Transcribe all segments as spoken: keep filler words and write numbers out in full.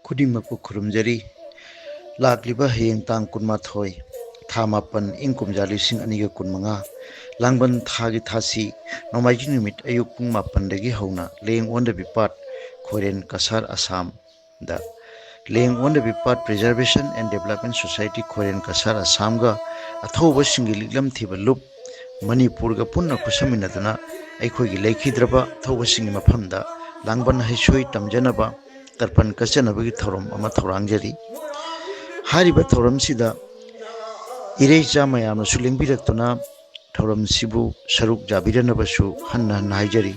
ꯈꯨꯗꯤꯡꯃꯛꯄꯨ ꯈꯨꯔꯨꯝꯖꯔꯤ꯫ ꯂꯥꯛꯂꯤꯕ ꯍꯌꯦꯡ ꯇꯥꯡ ꯀꯨꯟꯃꯥꯊꯣꯏ, ꯊꯥ ꯃꯥꯄꯟ, ꯏꯪ ꯀꯨꯝꯖꯥ ꯂꯤꯁꯤꯡ ꯑꯅꯤꯒ ꯀꯨꯟꯃꯉꯥ, ꯂꯥꯡꯕꯟ ꯊꯥꯒꯤ ꯊꯥꯁꯤ, ꯅꯣꯡꯃꯥꯏꯖꯤꯡ ꯅꯨꯃꯤꯠ ꯑꯌꯨꯛ ꯄꯨꯡ ꯃꯥꯄꯟꯗꯒꯤ ꯍꯧꯅ ꯂꯦꯡ ꯑꯣꯟꯗꯕꯤ ꯄꯥꯠ, ꯈꯣꯏꯔꯦꯟ, ꯀꯁꯥꯔ, ꯑꯁꯥꯝꯗ ꯂꯦꯡ ꯑꯣꯟꯗꯕꯤ ꯄꯥꯠ Preservation and Development Society, ꯈꯣꯏꯔꯦꯟ, Cachar, ꯑꯁꯥꯝꯒ ꯑꯊꯧꯕꯁꯤꯡꯒꯤ ꯂꯤꯛꯂꯝ ꯊꯤꯕ ꯂꯨꯞ ꯃꯅꯤꯄꯨꯔꯒ ꯄꯨꯟꯅ ꯈꯨꯠꯁꯝꯃꯤꯟꯅꯗꯨꯅ ꯑꯩꯈꯣꯏꯒꯤ ꯂꯩꯈꯤꯗ꯭ꯔꯕ ꯑꯊꯧꯕꯁꯤꯡꯒꯤ ꯃꯐꯝꯗ ꯂꯥꯡꯕꯟ ꯍꯩꯁꯣꯏ ꯇꯝꯖꯅꯕ, ꯇꯔꯄꯟ ꯀꯠꯆꯅꯕꯒꯤ ꯊꯧꯔꯝ ꯑꯃ ꯊꯧꯔꯥꯡꯖꯔꯤ꯫ ꯍꯥꯏꯔꯤꯕ ꯊꯧꯔꯝꯁꯤꯗ ꯏꯔꯩꯆꯥ ꯃꯌꯥꯝꯅꯁꯨ ꯂꯦꯡꯕꯤꯔꯛꯇꯨꯅ ꯊꯧꯔꯝꯁꯤꯕꯨ ꯁꯔꯨꯛ ꯌꯥꯕꯤꯔꯅꯕꯁꯨ ꯍꯟꯅ ꯍꯟꯅ ꯍꯥꯏꯖꯔꯤ꯫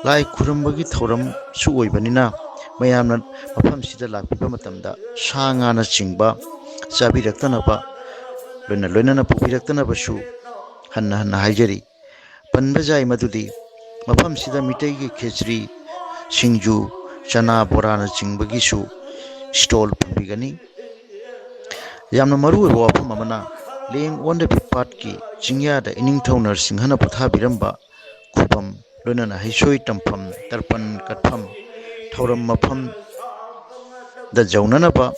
ꯂꯥꯏ ꯈꯨꯔꯨꯝꯕꯒꯤ ꯊꯧꯔꯝꯁꯨ ꯑꯣꯏꯕꯅꯤꯅ ꯃꯌꯥꯝꯅ ꯃꯐꯝꯁꯤꯗ ꯂꯥꯛꯄꯤꯕ ꯃꯇꯝꯗ ꯁꯥ ꯉꯥꯅꯆꯤꯡꯕ ꯆꯥꯕꯤꯔꯛꯇꯅꯕ, ꯂꯣꯏꯅ ꯂꯣꯏꯅꯅ ꯄꯨꯕꯤꯔꯛꯇꯅꯕꯁꯨ ꯍꯟꯅ ꯍꯟꯅ ꯍꯥꯏꯖꯔꯤ꯫ ꯄꯟꯕ ꯌꯥꯏ ꯃꯗꯨꯗꯤ ꯃꯐꯝꯁꯤꯗ ꯃꯤꯇꯩꯒꯤ ꯈꯦꯆ꯭ꯔꯤ, ꯁꯤꯡꯖꯨ, ꯆꯅꯥ ꯕꯣꯔꯥꯅ ꯆꯤꯡꯕꯒꯤꯁꯨ stall ꯐꯪꯕꯤꯒꯅꯤ꯫ ꯌꯥꯝꯅ ꯃꯔꯨꯑꯣꯏꯕ ꯋꯥꯐꯝ ꯑꯃꯅ, ꯂꯦꯡ ꯑꯣꯟꯗꯕꯤ ꯄꯥꯠꯀꯤ ꯆꯤꯡꯌꯥꯗ ꯏꯅꯤꯡꯊꯧ ꯅꯔꯁꯤꯡꯍꯅ ꯄꯣꯊꯥꯕꯤꯔꯝꯕ ꯈꯨꯕꯝ, ꯂꯣꯏꯅꯅ ꯍꯩꯁꯣꯏ ꯇꯝꯐꯝ, ꯇꯔꯄꯟ ꯀꯠꯐꯝ, ꯊꯧꯔꯝ ꯃꯐꯝꯗ ꯌꯧꯅꯅꯕ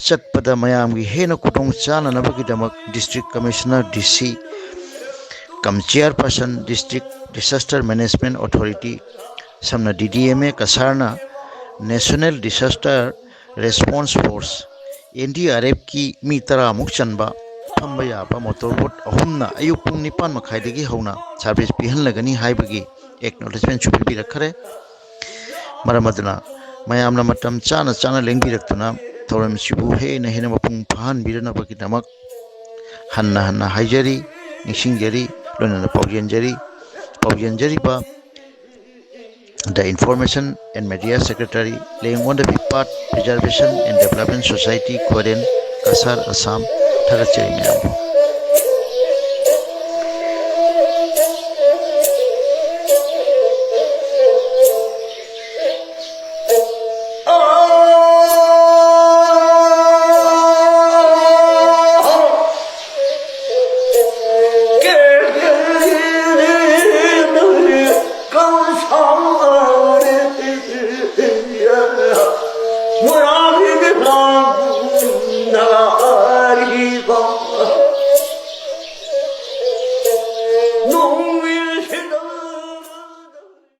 ꯆꯠꯄꯗ ꯃꯌꯥꯝꯒꯤ ꯍꯦꯟꯅ ꯈꯨꯗꯣꯡ ꯆꯥꯅꯅꯕꯒꯤꯗꯃꯛ District Commissioner, D C, cum Chairperson, District Disaster Management Authority, ꯁꯝꯅ D D M A ꯀꯁꯥꯔꯅ National Disaster Response Force, N D R F ꯀꯤ ꯃꯤ ꯇꯔꯥꯃꯨꯛ ꯆꯟꯕ ꯐꯝꯕ ꯌꯥꯕ motor boat ꯑꯍꯨꯝꯅ ꯑꯌꯨꯛ ꯄꯨꯡ ꯅꯤꯄꯥꯟ ꯃꯈꯥꯏꯗꯒꯤ ꯍꯧꯅ service ꯄꯤꯍꯜꯂꯒꯅꯤ ꯍꯥꯏꯕꯒꯤ acknowledgement ꯁꯨ ꯄꯤꯕꯤꯔꯛꯈ꯭ꯔꯦ꯫ ꯃꯔꯝ ꯑꯗꯨꯅ ꯃꯌꯥꯝꯅ ꯃꯇꯝ ꯆꯥꯅ ꯆꯥꯅ ꯂꯦꯡꯕꯤꯔꯛꯇꯨꯅ ꯊꯧꯔꯝꯁꯤꯕꯨ ꯍꯦꯟꯅ ꯍꯦꯟꯅ ꯃꯄꯨꯡ ꯐꯥꯍꯟꯕꯤꯔꯅꯕꯒꯤꯗꯃꯛ ꯍꯟꯅ ꯍꯟꯅ ꯍꯥꯏꯖꯔꯤ, ꯅꯤꯡꯁꯤꯡꯖꯔꯤ, ꯂꯣꯏꯅꯅ ꯄꯥꯎꯖꯦꯟꯖꯔꯤ꯫ ꯄꯥꯎꯖꯦꯟꯖꯔꯤꯕ The Information and Media Secretary, ꯂꯦꯡ ꯑꯣꯟꯗꯕꯤ ꯄꯥꯠ Preservation and Development Society, ꯈꯣꯏꯔꯦꯟ, Cachar, Assam. ꯊꯥꯒꯠꯆꯔꯤ ꯃꯌꯥꯝꯕꯨ꯫